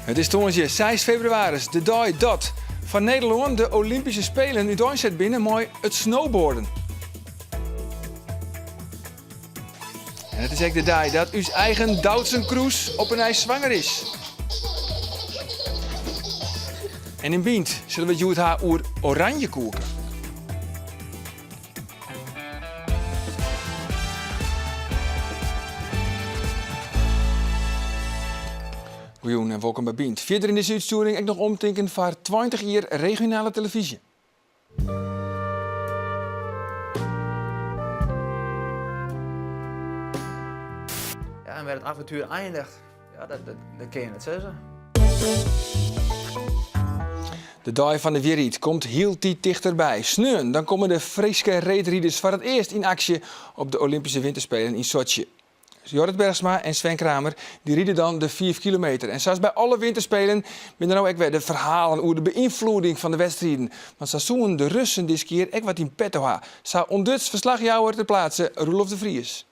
It is tongersdei seis febrewaris, de dei dat foar Nederlân de Olympyske Spelen úteinset binne mei it snowboarden. En it is ek de dei dat ús eigen Doutzen Kroes op 'e nij swanger is. En yn Bynt sille we it hjoed ha oer oranjekoeken. Goejûn en wolkom by Bynt. Fierder yn dizze útstjoering ek noch omtinken foar 20 jier regionale telefyzje. Ja, en wêr it avontuer eindigt, ja, dat, dat, dat kin je net sizze. De dei fan de wierheid komt hieltyd tichterby. Sneon dan komme de Fryske reedriders foar it earst yn aksje op de Olympyske Winterspelen yn Sotsji. Jorrit Bergsma en Sven Kramer dy ride dan de 5 kilometer. En sa as by alle Winterspelen binne der no ek wer de ferhalen oer de beynfloeding fan de wedstriden. Want sa soenen de Russen diskear ek wat yn petto ha, sa ûntduts ferslachjouwer ter plaatse Roelof de Vries.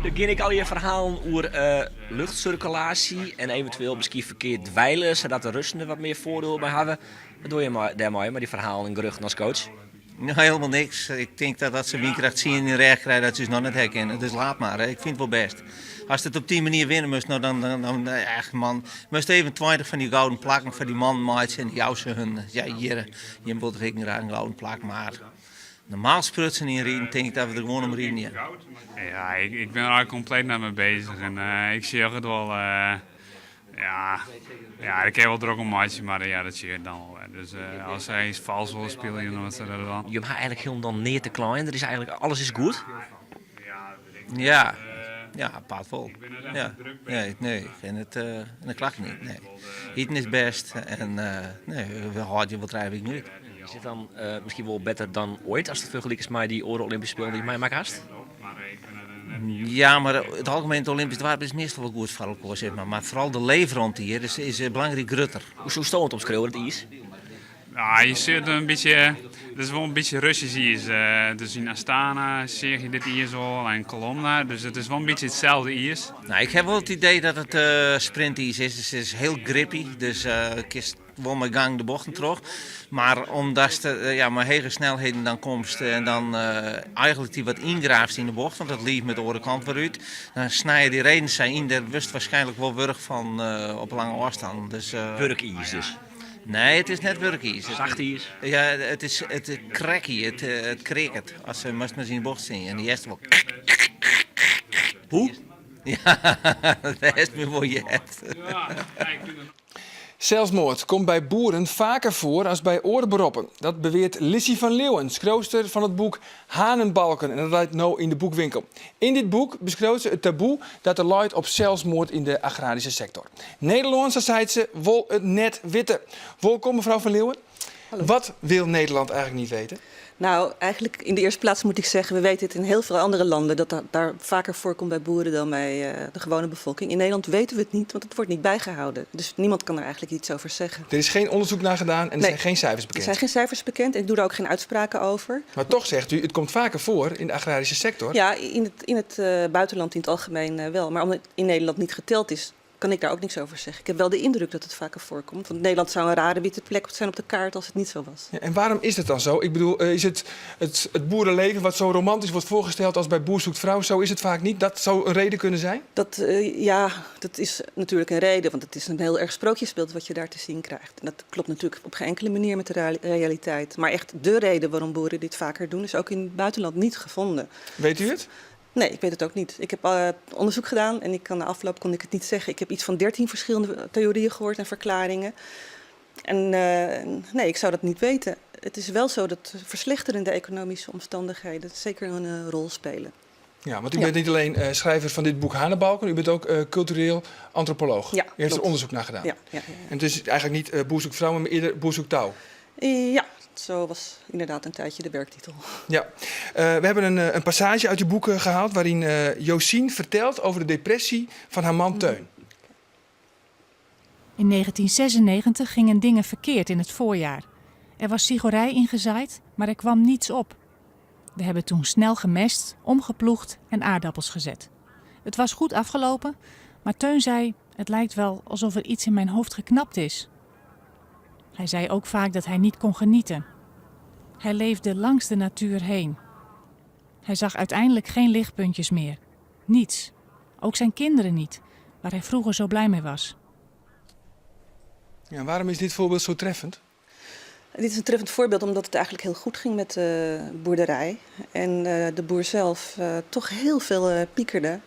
Der gean ek allegear ferhalen oer luchtsirkulaasje en eventueel miskien ferkeard dweile, sadat de Russen der wat mear foardiel by hawwe. Wat dogge je dêrmei, mei dy ferhalen en geruchten as coach? No, helemaal niks. Ik tink dat as se wynkracht tsien yn 'e rêch krije, dat se ús noch net herkenne. Dus laat mar, ik fyn it wol bêst. Ast it op dy manier winne moatst, no dan, dan, dan echt man, moatst even 20 fan dy gouden plakken foar dy mannen meitsje en jou se hun. Ja, hjir, jim wolle toch ek graach in gouden plak, mar normaal sprutsen yn riden tink ik dat we der gewoan om riden, ja. Ja, ik bin der eigentlik kompleet net mei bezich en ik sjoch it wol. Ja, ja, dêr kin je wol drok om meitsje, mar ja, dat sjoch ik dan wol wer. Dus as se eens fals wolle spylje, dan moatte se dat dwaan. Jim ha eigentlik hielendal neat te kleien, der is eigentlik alles is goed. Ja, ja, apart wol. Ja, nee, nee, ik fyn it uh, klacht net. Nee. Iten is bêst en uh, nee, we hâlde je wol trije wiken út. Is dit dan uh, miskien wol better dan oait ast it fergelikest mei dy oare Olympyske Spelen dy't meimakke hast? Ja, mar it algemien it Olympisch doarp is meastal wol goed foar elkoar, sis mar. Mar foaral de leefromte hjir is, is belangryk grutter. Hoe soesto it omskriuwe, it iis? Ja, je ziet een beetje, het is wel een beetje Russisch iis. Uh, dus in Astana zie je dit iis al en Kolomna, dus het is wel een beetje hetzelfde iis. Nou, ik heb wel het idee dat het uh, sprintijs is. Het is heel grippy, dus uh, kinst wol mei gang de bochten troch. Mar omdatst ja, mei hege snelheden dan komst en dan eigenlik dy wat yngraafst yn de bocht, want dat liif moat de oare kant wer út, dan snije dy redens sa yn, dêr wurdst waarskynlik wol wurch fan op lange ôfstannen. Dus, Wurkiis dus? Nee, it is net wurkiis. Sacht iis? Ja, it is it cracky, it, it kreaket. As se moatst mar ris yn de bocht stean en dy hearst wol. Hoe? Ja, dat hearst my wol heard. Selsmoard komt by boeren faker foar as by oare beroppen. Dat beweart Lissy van Leeuwen, skriuwster fan it boek Hanenbalken en dat leit no yn de boekwinkel. Yn dit boek beskriuwt se it taboe dat der leit op selsmoard yn de agraryske sektor. Nederlân, sa seit se, wol it net witte. Wolkom mevrouw Van Leeuwen. Wat wil Nederland eigenlijk niet weten? Nou, eigenlijk in de eerste plaats moet ik zeggen, we weten het in heel veel andere landen dat dat daar vaker voorkomt bij boeren dan bij eh, de gewone bevolking. In Nederland weten we het niet, want het wordt niet bijgehouden. Dus niemand kan er eigenlijk iets over zeggen. Er is geen onderzoek naar gedaan en er Nee. zijn geen cijfers Er bekend. zijn geen cijfers bekend en ik doe daar ook geen uitspraken over. Maar toch zegt u, het komt vaker voor in de agrarische sector. Ja, in het eh, buitenland in het algemeen eh, wel. Maar omdat het in Nederland niet geteld is, kan ik daar ook niks over zeggen. Ik heb wel de indruk dat het vaker voorkomt. Want Nederland zou een rare witte plek zijn op de kaart als het niet zo was. Ja, en waarom is dat dan zo? Ik bedoel, eh, is het, het, het boerenleven wat zo romantisch wordt voorgesteld als bij Boer zoekt vrouw, zo is het vaak niet? Dat zou een reden kunnen zijn? Dat, eh, ja, dat is natuurlijk een reden, want het is een heel erg sprookjesbeeld wat je daar te zien krijgt. En dat klopt natuurlijk op geen enkele manier met de realiteit. Maar echt de reden waarom boeren dit vaker doen, is ook in het buitenland niet gevonden. Weet u het? Nee, ik weet het ook niet. Ik heb uh, onderzoek gedaan en ik kan na afloop kon ik het niet zeggen. Ik heb iets van 13 verschillende theorieën gehoord en verklaringen. En uh, nee, ik zou dat niet weten. Het is wel zo dat verslechterende economische omstandigheden zeker een uh, rol spelen. Ja, want u bent niet alleen uh, schrijver van dit boek Hanenbalken, u bent ook uh, cultureel antropoloog. Ja, u heeft er onderzoek naar gedaan. Ja, ja, ja, En het is eigenlijk niet uh, Boer zoekt vrouw, maar eerder Boer zoekt touw. Ja, zo was inderdaad een tijdje de werktitel. Ja, we hebben een passage uit uw boek gehaald waarin Josien vertelt over de depressie van haar man Teun. In 1996 gingen dingen verkeerd in het voorjaar. Er was cichorei ingezaaid, maar er kwam niets op. We hebben toen snel gemest, omgeploegd en aardappels gezet. Het was goed afgelopen, Maar Teun zei: Het lijkt wel alsof er iets in mijn hoofd geknapt is. Hij zei ook vaak dat hij niet kon genieten. Hij leefde langs de natuur heen. Hij zag uiteindelijk geen lichtpuntjes meer. Niets. Ook zijn kinderen niet, waar hij vroeger zo blij mee was. Ja, waarom is dit voorbeeld zo treffend? Dit is een treffend voorbeeld omdat het eigenlijk heel goed ging met de boerderij. En de boer zelf toch heel veel piekerde. Hij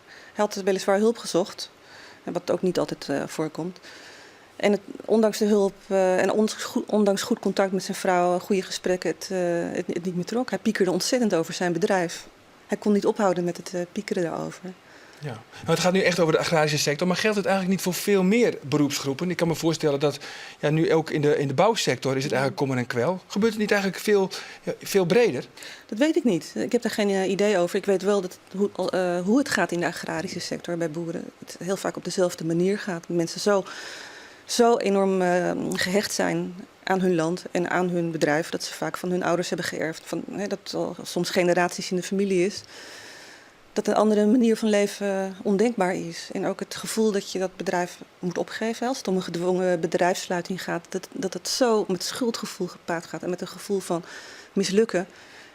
had weliswaar hulp gezocht, wat ook niet altijd voorkomt. En ondanks de hulp en ondanks goed contact met zijn vrouw, goede gesprekken, het niet meer trok. Hij piekerde ontzettend over zijn bedrijf. Hij kon niet ophouden met het piekeren daarover. Ja. Nou, het gaat nu echt over de agrarische sector, maar geldt het eigenlijk niet voor veel meer beroepsgroepen? Ik kan me voorstellen dat ja, nu ook in de bouwsector is het eigenlijk kommer en kwel. Gebeurt het niet eigenlijk veel, ja, veel breder? Dat weet ik niet. Ik heb daar geen idee over. Ik weet wel hoe het gaat in de agrarische sector bij boeren. Het heel vaak op dezelfde manier gaat. Mensen zo enorm gehecht zijn aan hun land en aan hun bedrijf, dat ze vaak van hun ouders hebben geërfd. Van, hè, dat al soms generaties in de familie is. Dat een andere manier van leven ondenkbaar is. En ook het gevoel dat je dat bedrijf moet opgeven, als het om een gedwongen bedrijfssluiting gaat, dat het zo met schuldgevoel gepaard gaat en met een gevoel van mislukken.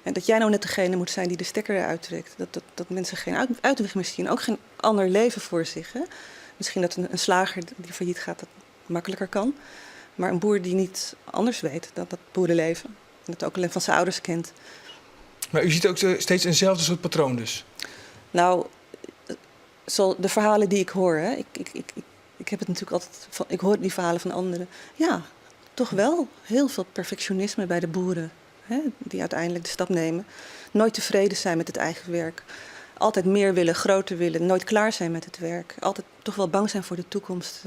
En dat jij nou net degene moet zijn die de stekker eruit trekt. Dat mensen geen uitweg meer zien, ook geen ander leven voor zich. Hè? Misschien dat een slager die failliet gaat dat makkelijker kan. Maar een boer die niet anders weet dan dat boerenleven, en dat ook alleen van zijn ouders kent. Maar u ziet ook steeds eenzelfde soort patroon dus? Nou, zo de verhalen die ik hoor, hè, ik heb het natuurlijk altijd van, ik hoor die verhalen van anderen. Ja, toch wel heel veel perfectionisme bij de boeren, hè, die uiteindelijk de stap nemen. Nooit tevreden zijn met het eigen werk. Altijd meer willen, groter willen, nooit klaar zijn met het werk. Altijd toch wel bang zijn voor de toekomst,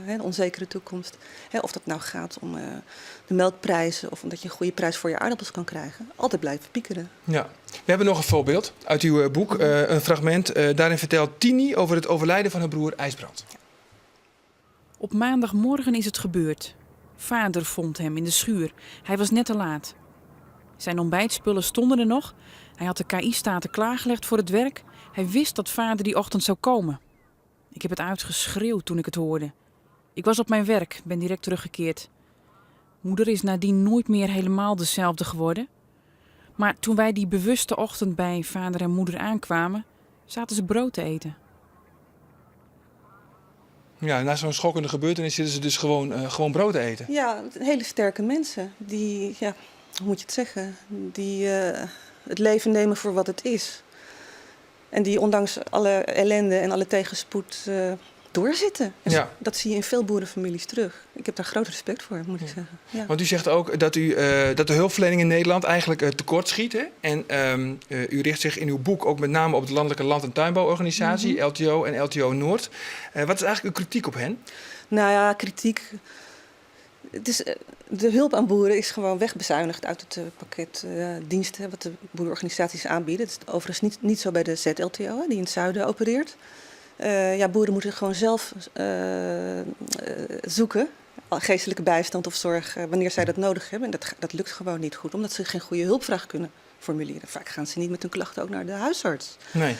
hè, de onzekere toekomst. Hè, of dat nou gaat om de melkprijzen of omdat je een goede prijs voor je aardappels kan krijgen. Altijd blijven piekeren. Ja. We hebben nog een voorbeeld uit uw boek, een fragment. Daarin vertelt Tini over het overlijden van haar broer IJsbrand. Op maandagmorgen is het gebeurd. Vader vond hem in de schuur. Hij was net te laat. Zijn ontbijtspullen stonden er nog. Hij had de KI-staten klaargelegd voor het werk. Hij wist dat vader die ochtend zou komen. Ik heb het uitgeschreeuwd toen ik het hoorde. Ik was op mijn werk, ben direct teruggekeerd. Moeder is nadien nooit meer helemaal dezelfde geworden. Maar toen wij die bewuste ochtend bij vader en moeder aankwamen, zaten ze brood te eten. Ja, na zo'n schokkende gebeurtenis zitten ze dus gewoon brood te eten. Ja, hele sterke mensen die, ja, hoe moet je het zeggen, die het leven nemen voor wat het is. En die ondanks alle ellende en alle tegenspoed doorzitten. En dat zie je in veel boerenfamilies terug. Ik heb daar groot respect voor, moet ik zeggen. Ja. Want u zegt ook dat de hulpverlening in Nederland eigenlijk tekort schiet. Hè? En u richt zich in uw boek ook met name op de Landelijke Land- en Tuinbouworganisatie, LTO en LTO Noord. Wat is eigenlijk uw kritiek op hen? Nou ja, kritiek. De hulp aan boeren is gewoon wegbezuinigd uit het pakket diensten wat de boerenorganisaties aanbieden. Het is overigens niet zo bij de ZLTO, hè, die in het zuiden opereert. Ja, boeren moeten gewoon zelf zoeken, geestelijke bijstand of zorg, wanneer zij dat nodig hebben. En dat lukt gewoon niet goed, omdat ze geen goede hulpvraag kunnen formuleren. Vaak gaan ze niet met hun klachten ook naar de huisarts. Nee.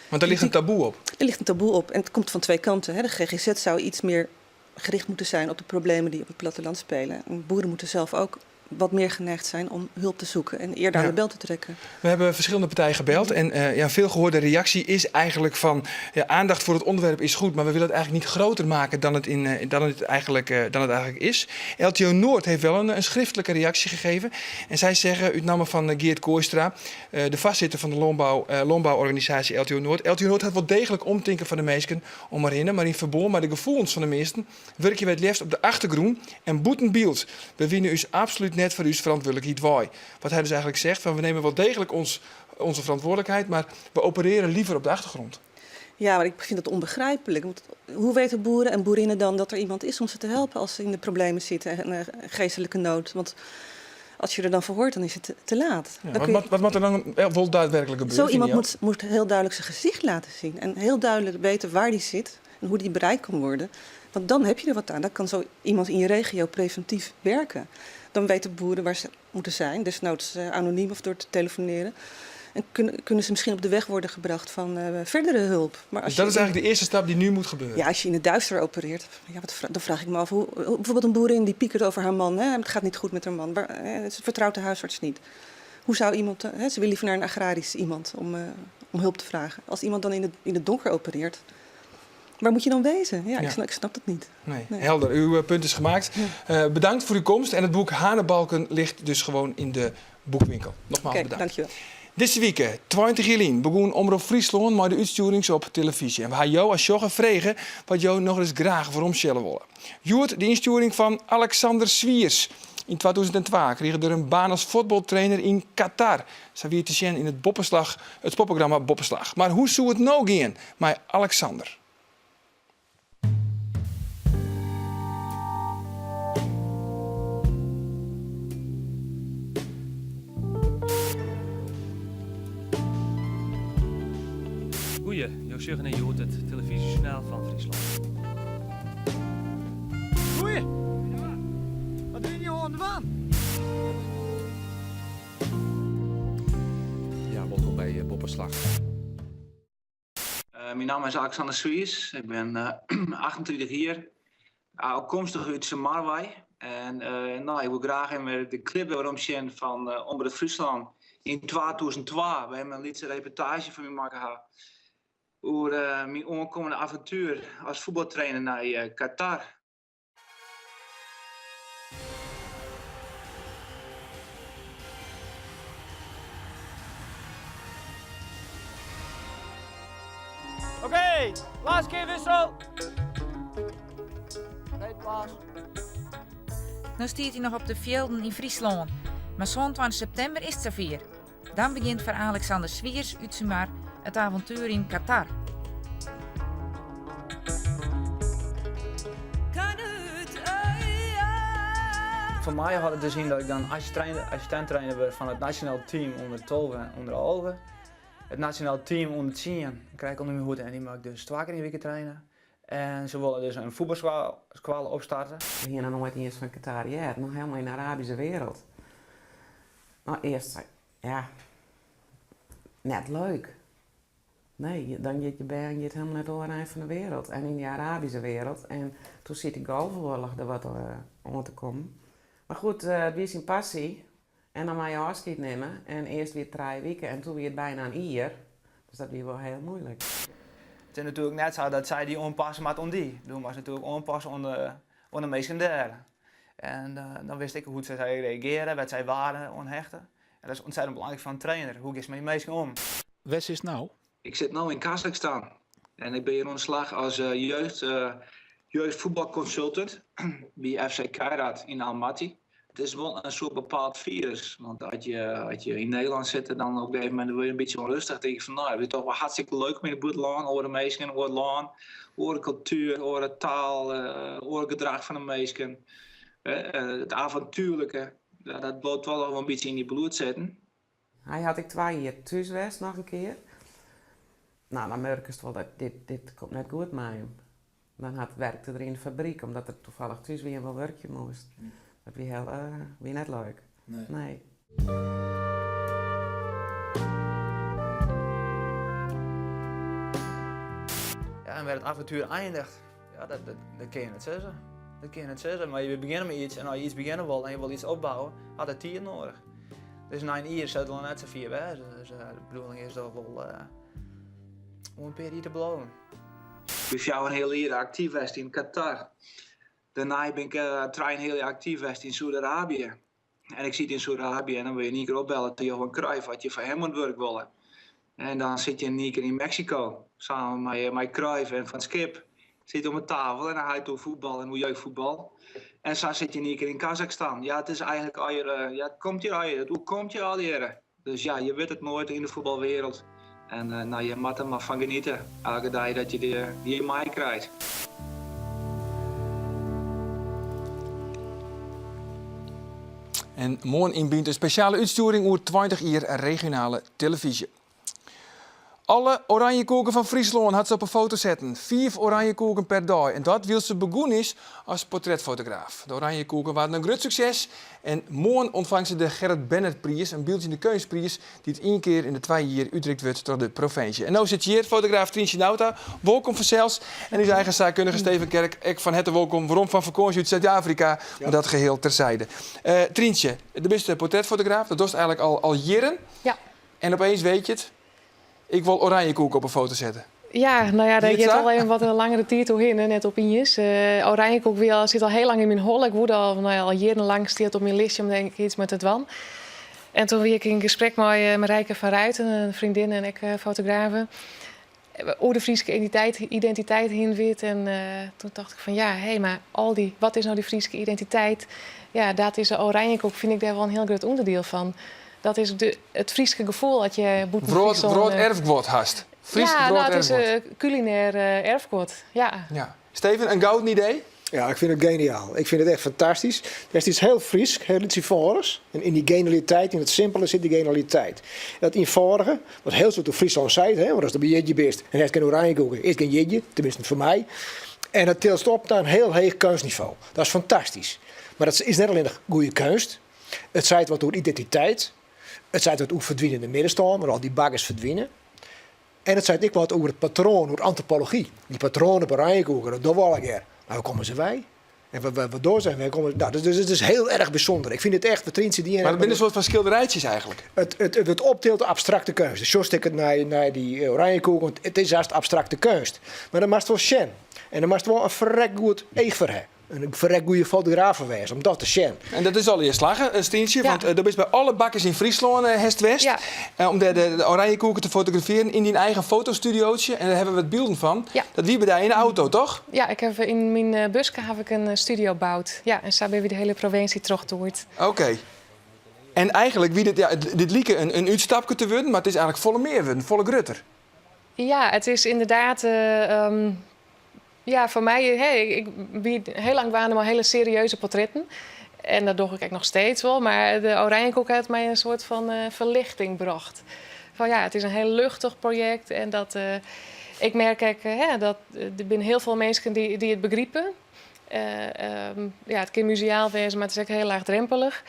Want daar ligt een taboe op. Er ligt een taboe op en het komt van twee kanten. Hè. De GGZ zou iets meer gericht moeten zijn op de problemen die op het platteland spelen. En boeren moeten zelf ook wat meer geneigd zijn om hulp te zoeken en eerder aan de bel te trekken. We hebben verschillende partijen gebeld en veel gehoorde reactie is eigenlijk van, ja, aandacht voor het onderwerp is goed, maar we willen het eigenlijk niet groter maken dan het eigenlijk is. LTO Noord heeft wel een schriftelijke reactie gegeven en zij zeggen, uit naam van Geert Kooistra, de vastzitter van de landbouworganisatie LTO Noord. LTO Noord had wel degelijk omtinken van de meesten om erin, maar in verbond met de gevoelens van de meesten werk je het liefst op de achtergrond en boeten beeld. We winnen us absoluut net voor uw verantwoordelijkheid waai. Wat hij dus eigenlijk zegt, van we nemen wel degelijk onze verantwoordelijkheid, maar we opereren liever op de achtergrond. Ja, maar ik vind dat onbegrijpelijk. Want hoe weten boeren en boerinnen dan dat er iemand is om ze te helpen als ze in de problemen zitten en geestelijke nood? Want als je er dan voor hoort, dan is het te laat. Ja, Dan kun je wat moet er dan wel daadwerkelijk gebeuren, Zo vind iemand je moet heel duidelijk zijn gezicht laten zien en heel duidelijk weten waar die zit en hoe die bereikt kan worden. Want dan heb je er wat aan. Dan kan zo iemand in je regio preventief werken. Dan weten boeren waar ze moeten zijn, desnoods anoniem of door te telefoneren. En kunnen, kunnen ze misschien op de weg worden gebracht van eh, verdere hulp. Maar als Dus dat je is eigenlijk de eerste stap die nu moet gebeuren. Ja, als je in het duister opereert, ja, wat vra- dan vraag ik me af. Hoe, hoe- bijvoorbeeld een boerin die piekert over haar man. Hè, het gaat niet goed met haar man. Waar, eh, ze vertrouwt de huisarts niet. Hoe zou iemand, eh, hè, ze wil liever naar een agrarisch iemand om, eh, om hulp te vragen. Als iemand dan in het, in het donker opereert, waar moet je dan wezen? Ja, Ja. Ik, snap, ik snap dat niet. Nee, Nee. helder. Uw eh, punt is gemaakt. Eh, bedankt voor uw komst. En het boek Hanebalken ligt dus gewoon in de boekwinkel. Nogmaals Oké, bedankt. dankjewel. Dizze wike, 20 jier lyn, begûn Omrop Fryslân mei de útstjoerings op televyzje. En we ha jo as sjogger frege wat jo nochris graach weromsjen wolle. Hjoed de ynstjoering fan Alexander Zwiers. Yn 2002 krige er in baan as fuotbaltrainer yn Qatar. Sa wie te sjen yn it Boppeslach, it sportprogramma Boppeslach. Mar hoe soe it no gean mei Alexander? Goeie, jo sjogge nei hjoed it telefyzjesjoernaal fan Fryslân. Goeie! Wat binne jo oan it dwaan? Ja, wolkom by eh, Boppeslach. Uh, myn namme is Alexander Zwiers, ik bin 38 jier, ôfkomstich út Sumar wei. En uh, no, ik wol graach even de clip weromsjen fan uh, Omrop Fryslân yn 2002, wêr't in lytse reportaazje fan my makke ha oer uh, myn oankommende aventuer as fuotbaltrainer nei uh, Qatar. Oké, laatste kear wissel. Nee, pas. No stiet hy noch op de fjilden yn Fryslân. Mar 27 septimber is it safier. Dan begjint foar Alexander Zwiers út Sumar it avontuer yn Qatar. Foar my hâldt it dus yn dat ik dan assistint-trainer wurd fan it nasjonaal team ûnder 12 en ûnder 11. It nasjonaal team ûnder 10 krij ik ûnder myn hoede en dy moat ik dus twa kear yn 'e wike traine. En se wolle dus in fuotbalskoalle opstarte. We hiene noch noait iens fan Qatar heard, noch helemaal yn de Arabische wereld. No, earst, ja, net leuk. Nee, dan giet je bern giet helemaal nei it oare ein fan de wereld en yn dy Arabische wereld. En toen siet de Golfoarloch der wat oan te kommen. Mar goed, it wie syn passy. En dan moatte je ôfskied nimme. En earst wie it trije wike en toen wie it byna in jier. Dus dat wie wol hiel muoilik. It is natuerlik net sa dat sy dy oanpasse moat oan dy. Do moatst natuerlik oanpasse oan de, oan de minsken dêr. En uh, dan witst ek hoe't sy reagearje, wêr't sy waarde oan hechte. En dat is ontzettend belangrijk foar in trainer. Hoe giest mei dy minsken om? Wêr sitst no? Ik sit no yn Kazachstan en ik bin hjir oan de slach as uh, jeugd, uh, jeugdfuotbalconsultant by FC Kairat yn Almaty. It is wol in soart bepaald firus, want as je, as je yn Nederlân sitte, dan op in gegeven momint wurde je in bytsje ûnrêstich. Tink je fan, no, it is toch wol hartstikke leuk om yn it bûtenlân, oare minsken, oar lân, oare kultuer, oare taal, uh, oar gedrach fan de minsken. Uh, it avontuerlike, dat bliuwt wol al in bytsje yn je bloed sitten. Hy hat ek twa jier thús west noch in kear. No, dan murkest wol dat dit, dit komt net goed mei him. Dan hat, werkte er yn de fabryk, omdat er tafallich thús wie en wol wurkje moast. Dat wie, hiel, uh, wie net leuk. Nee. nee. Ja, en wêr't it aventuer einiget, ja, dat, dat, dat kin je net sizze. Dat kin je net sizze, mar je begjinne mei yts en as je yts begjinne wolle en je wolle yts opbouwe, hat dat tiid nedich. Dus nei in jier sil it wol net sa fier wêze. Dus uh, de bedoeling is dat wol uh, om in pear jier te bliuwen. Ik bin fjouwer en in heal jier aktyf west yn Qatar. Dêrnei bin ik uh, trije en in heal jier aktyf west yn Saûdy-Arabië. En ik siet yn Saûdy-Arabië en dan wurde je yn ien kear opbelle troch Johan Cruijff oft je foar him oan it wurk wolle. En dan sit je yn ien kear yn Meksiko samen mei, mei Cruijff en Van 't Schip. Sit om 'e tafel en dan ha je it oer fuotbal en oer jeugdfuotbal. En sa sit je yn ien kear yn Kazachstan. Ja, it is eigentlik allegear, ja, it komt je allegear, it oerkomt je allegear. Dus ja, je witte it noait yn de fuotbalwereld. En uh, no, je moatte der mar fan genietsje elke dei dat je dy, dy meikrijt. En moarn yn Bynt in spesjale útstjoering oer 20 jier regionale televyzje. Alle oranjekoeken fan Fryslân hat se op 'e foto setten. Fiif oranjekoeken per dei. En dat wylst se begûn is as portretfotograaf. De oranjekoeken waarden in grut sukses en moarn ûntfangt se de Gerrit Bennerpriis, in byldzjende keunstpriis dy't ien kear yn de twa jier útrikt wurdt troch de provinsje. En no sit hjir fotograaf Tryntsje Nauta, wolkom fansels. En ús eigen saakkundige Steven Kerk, ek fan herte wolkom, werom fan fakânsje út Zuid-Afrika, mar dat geheel terzijde. Tryntsje, do bist portretfotograaf, dat dochst eigenlik al jierren. Ja. En opeens weet je it, ik wol oranjekoeken op 'e foto sette. Ja, no ja, dêr giet al even wat in langere tiid oerhinne, net opiens. Oranjekoek wie al, sit al hiel lang yn myn holle. Ik woe al, no ja, al jierrenlang stiet op myn listje om dêr iets mei te dwaan. En toen wie ik yn gesprek mei Marijke van Ruiten, in freondinne en ek fotografe, oer de Fryske identiteit, identiteit hin wit. En toen tocht ik fan ja, hé, mar al dy, wat is no dy Fryske identiteit? Ja, dat is de oranjekoek, fyn ik dêr wol in hiel grut ûnderdiel fan. Dat is de, it Fryske gefoel as je bûten Fryslân... Wrâlderfguod hast. Frysk ja, nou, it is wrâlderfguod. Culinair erfguod, ja. Ja. Steven, in gouden idee? Ja, ik fyn it geniaal. Ik fyn it echt fantastysk. Der is iets hiel Frysk, hiel lyts ynfâldichs. En yn dy genialiteit, yn it simpele sit dy genialiteit. Dat ynfâldige, wat hiel soad oer Fryslân seit, hè, want ast op in jierdei bist en hast gjin oranjekoeke, is gjin jierdei, teminsten foar my. En dat tilst op nei in hiel heech keunstnivo. Dat is fantastysk. Mar dat is net allinnich goede keunst. It seit wat oer identiteit. It seit wat oer ferdwinende middenstân, want al dy bakkers ferdwine. En it seit ek wat oer it patroan, oer antropology. Dy patroan op oranjekoeken, dat dogge we allegear. Mar wêr komme se wei? En wat dogge se? En wêr komme se? Nou, dus it is hiel erch bysûnder. Ik fyn it echt, wat Tryntsje dien Mar it binne in soart fan skilderijtsjes eigenlik. It wurdt optild abstrakte keunst. Dus sjochst ek nei dy oranjekoeken, want it is hast abstrakte keunst. Mar dan moatst wol sjen. En dan moatst wol in ferrekt goed each foar ha. In ferrekt goede fotograaf foar wêze om dat te sjen. En dat is allegear slagge, Tryntsje, want do bist by alle bakkers yn Fryslân hast west om dêr de oranjekoeken te fotografearjen yn dyn eigen fotostudiootje. En dêr hawwe we wat bylden fan. Dat wie by dy yn de auto, toch? Ja, ik haw yn myn buske haw ik in studio boud. Ja, en sa binne we de hiele provinsje trochtoerd. Oké. En eigenlik wie dit, ja, dit like in útstapke te wurden, mar it is eigenlik folle mear wurden, folle grutter. Ja, it is ynderdaad. Ja, foar my, hè, ik wie hiel lang dwaande mei hiele serieuze portretten. En dat doch ik ek noch steeds wol, mar de Oranjekoek hat my in soart fan ferlichting brocht. Fan ja, it is in hiel luchtich projekt en dat ik merk ek, hè, dat der binne hiel folle minsken dy't it begripe. Ja, it kin museaal wêze, mar it is ek hiel laachdrompelich.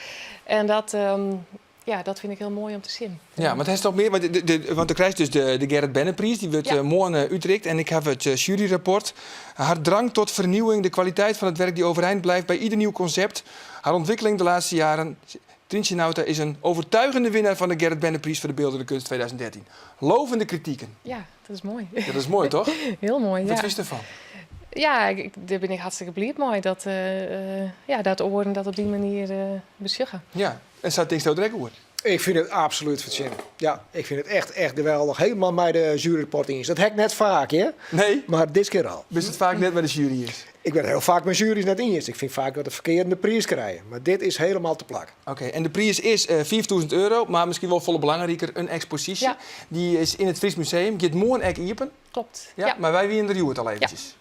En dat, ja, dat fyn ik hiel moai om te sjen. Ja, want hast noch mear, want do krijst dus de Gerrit Bennerpriis, dy wurdt moarn útrikt en ik haw it sjueryrapport. Haar drang tot vernieuwing, de kwaliteit van het werk die overeind blijft bij ieder nieuw concept, haar ontwikkeling de laatste jaren. Tryntsje Nauta is een overtuigende winnaar van de Gerrit Bennerprijs voor de beeldende kunst 2013. Lovende kritieken. Ja, dat is moai. Ja, dat is moai, toch? Hiel moai, ja. Wat fynst derfan? Ja, ik, dêr bin ik hartstikke bliid mei dat, ja, dat oaren dat op dy manier besjogge. Ja, En sa tinksto der ek oer? Ik fyn it absolút fertsjinne. Ja, ik fyn it echt, echt geweldich. Helemaal mei de juryrapport iens. Dat ha ik net faak, hear. Nee. Mar dizze kear al. Bist it faak net mei de sjuery iens? Ik bin it hiel faak mei sjuerys net iens. Ik fyn faak dat de ferkearden de priis krije. Mar dit is helemaal te plak. Oké, en de priis is 5000 euro, mar miskien wol folle belangriker, in eksposysje. Ja. Dy is yn it Fries Museum, giet moarn ek iepen. Klopt. Ja, mar wy wiene der hjoed al eventsjes.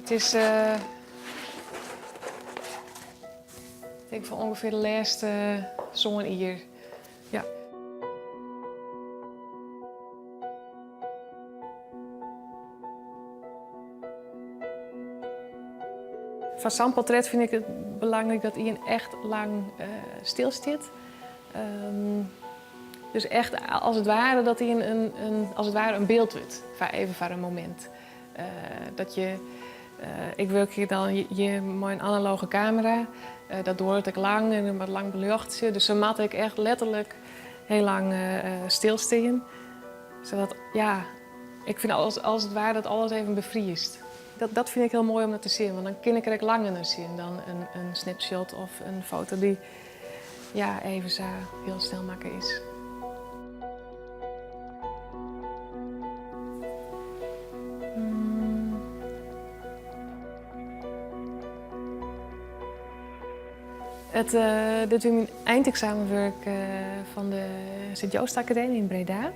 It is tink fan ûngefear de lêste sân jier. Ja. Foar sa'n portret fyn ik it belangryk dat ien echt lang stilstiet. Dus echt as it ware dat ien in, as it ware in byld wurdt, foar even foar in momint. Dat je, ik wurkje dan hjir mei in analoge kamera, dat duorret ek lang en moat lang beljochtsje, dus sa moat ik echt letterlik hiel lang stilstean. Sadat, ja, ik fyn as it ware dat alles even befriest. Dat fyn ik hiel moai om dat te sjen, want dan kin ik der ek langer nei sjen dan in snapshot of in foto dy't ja, even sa hiel snel makke is. It, dit wie myn eindeksamenwurk fan de Sint Joost Academie yn Breda.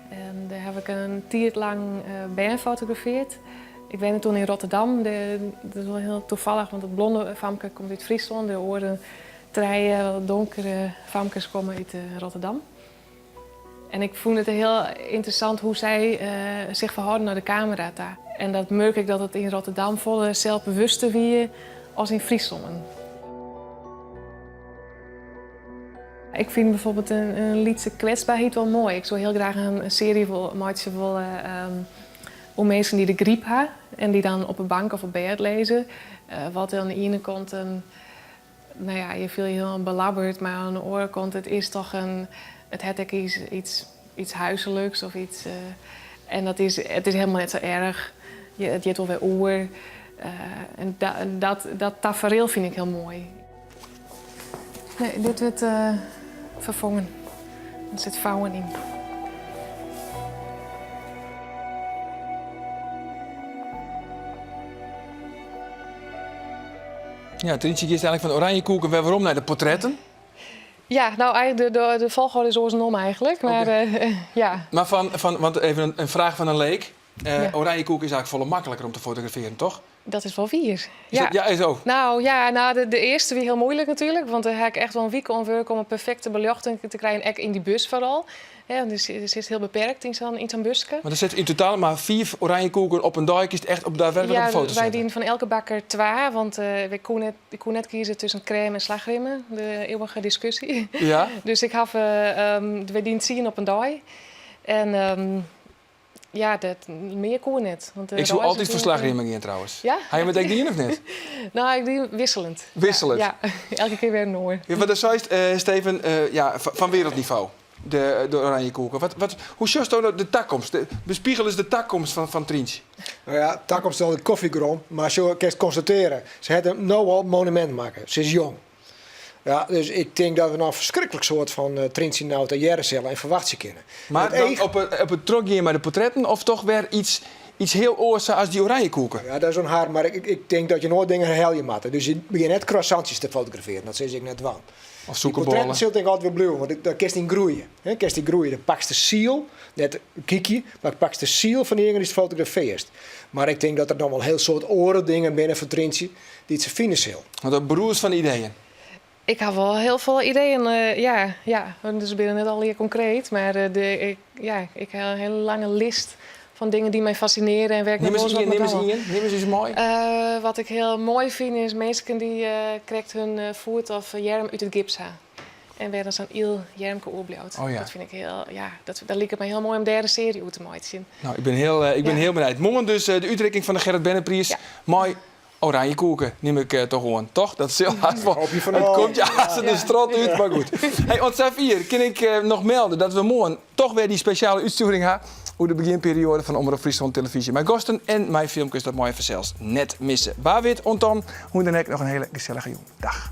En dêr haw ik in tiid lang bern fotografearre. Ik wenne toen yn Rotterdam. Dat is wol hiel tafallich, want it blonde famke komt út Fryslân, de oare trije donkere famkes komme út Rotterdam. En ik fûn it hiel ynteressant hoe't sy sich ferhâlden nei de kamera ta. En dat murk ik dat it yn Rotterdam folle selsbewuster wie as yn Fryslân. Ik fyn bijvoorbeeld in lytse kwetsberheid wol moai. Ik soe hiel graach in searje meitsje wolle oer minsken dy't de gryp ha en dy't dan op 'e bank of op bêd lizze. Wat oan de iene kant in, no ja, je fiele je hiel belabberd, mar oan de oare kant it is toch in, it hat ek iets, iets huiselijks of iets. En dat is, it is hielendal net sa erch. It giet wol wer oer. En dat, dat tafereel fyn ik hiel moai. Nee, dit wurdt ferfongen. Der sit fouwen yn. Ja, Tryntsje, giest eigenlik fan de oranjekoeken wer werom nei de portretten? Ja, no eigenlik de, de folchoarder is oarsom eigenlik. Mar ja. Mar fan, want even in fraach fan in leek. Oranjekoek is eigenlik folle makliker om te fotografearjen, toch? Dat is wol wier. Is dat, ja, is ook. No ja, no, de earste wie hiel muoilik natuerlik, want dêr ha ik echt wol in wike oan wurke om in perfekte beljochting te krijen, ek yn dy bus foaral. Ja, want it is hiel beperkt yn sa'n buske. Mar der sitte yn totaal mar fiif oranjekoeken op in dei, kinst echt op daadwerklik op de foto Ja, wy sette. dienen fan elke bakker twa, want wy koene net, ik koe net kieze tusken krêm en slachrjemme, de eeuwige diskusje. Ja. Dus ik haw, wy dienen tsien op in dei. En ja, dat, mear koe net. Want de Ik soe reis altyd foar natuerlik, slachrjemme gean trouwens. Ja? Ha jim it ek dien of net? No, ik die wikseljend. Wikseljend? Ja, elke kear wer in oar. Ja, want dan seist, Steven, ja, fan wereldnivo, de oranjekoeken. Wat, hoe sjochsto no de takomst? Bespegel ris de takomst fan Tryntsje. No ja, takomst is altyd kofjegrom, mar sjo, kinst konstatearje, se hat him no al monumint makke. Se is jong. Ja, dus ik tink dat we noch in ferskriklik soad fan Tryntsje Nauta hearre sille en ferwachtsje kinne. Mar dan op it trochgean mei de portretten of toch wer iets hiel oars sa as dy oranjekoeken? Ja, dat is oan har, mar ik tink dat je noait dingen herhelje moatte. Dus je begjinne net croissantsjes te fotografearjen, dat sis ik net dwaan. Of Dy portretten sil tink ik altyd wol bliuwe, want dêr kinst yn groeie. Hè, kinst yn groeie. Dan pakst de siel, net kykje, mar pakst de siel fan dy dingen dy'tst fotografearrest. Mar ik tink dat der noch wol in hiel soad oare dingen binne foar Tryntsje dy't se fine sil. Want dat brûst fan ideeën. Ik ha wol hiel folle ideeën, ja, ja. Dus se binne net allegear konkreet, mar de, ik, ja, ik ha in hiele lange list fan dingen dy't my fascinearje en wêr't ik Nim noch ris wolris wat ien, mei nim ris dwaan ien, nim ris ris mei. Wat ik hiel moai fyn is minsken dy't krekt hun foet of earm út it gips ha. En wêr dan sa'n yl earmke oerbliuwt. Oh ja. Dat fyn ik hiel, ja, dat, dat liket my hiel moai om dêr in searje oer te meitsjen. No, ik bin hiel, ik bin Ja. hiel benijd. Moarn dus de útrikking fan de Gerrit Bennepriis mei oranjekoeken, nim ik toch oan. Toch? Dat sil hast wol. Hoopje fan It wol. komt je hast de strot út, mar goed. Hey, oant safier kin ik noch melde dat we moarn toch wer dy spesjale útstjoering ha oer de begjinperioade fan Omrop Fryslân Televyzje. Mei gasten en mei filmkes, dat meie je fansels net misse. Wa wit, oant dan, hoe dan ek noch in hiele gesellige jûn. Dag.